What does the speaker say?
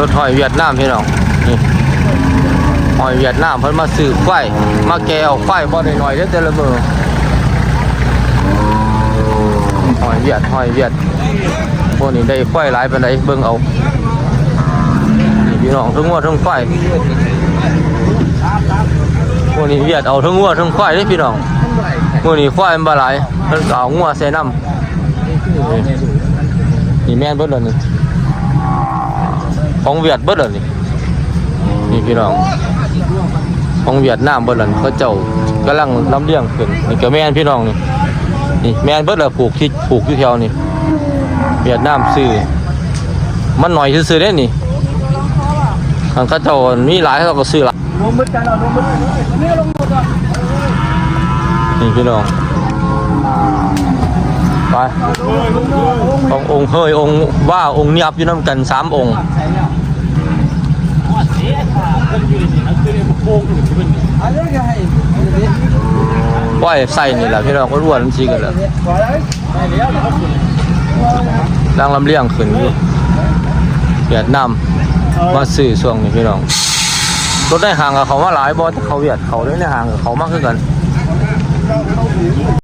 ລົດຫ້ອຍຫວຽດນາມພີ່ນ້ອງ ນີ້ ຫ້ອຍຫວຽດນາມເພິ່ນມາຊື້ຄວາຍ ມາແກ່ເອົາຄວາຍບໍ່ໜ້ອຍໆເດ້ ແຕ່ລະມື້ ຫ້ອຍຫວຽດ ຫ້ອຍຫວຽດ. ໂອ້ ນີ້ໄດ້ຄວາຍຫຼາຍປານໃດ ເບິ່ງເອົາ ນີ້ພີ່ນ້ອງ ເທິງງົວເທິງຄວາຍ ໂອ້ ນີ້ຫວຽດເອົາເທິງງົວເທິງຄວາຍເດ້ພີ່ນ້ອງ. ມື້ນີ້ຄວາຍມັນບໍ່ຫຼາຍ ເພິ່ນກໍເອົາງົວໃສ່ນຳ. ນີ້ແມ່ນເບິດແລ້ວນີ້ ຂອງຫວຽດເບິດແລ້ວນີ້ ນີ້ພີ່ນ້ອງ ຂອງຫວຽດນາມເບິດແລ້ວນີ້ ເຂົາເຈົ້າກຳລັງລຳລຽງຂຶ້ນ. ນີ້ກໍແມ່ນພີ່ນ້ອງນີ້ ນີ້ແມ່ນເບິດແລ້ວ ຜູກທີ່ຜູກຢູ່ແຖວນີ້ ຫວຽດນາມຊື້ ມັນໜ້ອຍຊື່ໆເດ້ນີ້ ຄັນເຂົາເຈົ້າມີຫຼາຍ ເຂົາເຈົ້າກໍຊື້ຫຼາຍ. ນີ້ພີ່ນ້ອງ ໄປ ຂອງອົງເຮີຍ ອົງວ້າ ອົງນຽບ ຢູ່ນຳກັນສາມອົງ. ໄວ້ໃສ່ນີ້ແຫຼະພີ່ນ້ອງ ອ້ວນໆມັນຊິກັນແຫຼະ. ກຳລັງລຳລຽງຂຶ້ນຢູ່ ຫວຽດນາມມາຊື້ຊ່ວງນີ້ພີ່ນ້ອງ. ລົດໃນຫ້າງກໍເຂົ້າມາຫຼາຍບໍ່ ແຕ່ເຂົາຫວຽດເຂົ້າເດ້ ໃນຫ້າງກໍເຂົ້າມາຄືກັນ.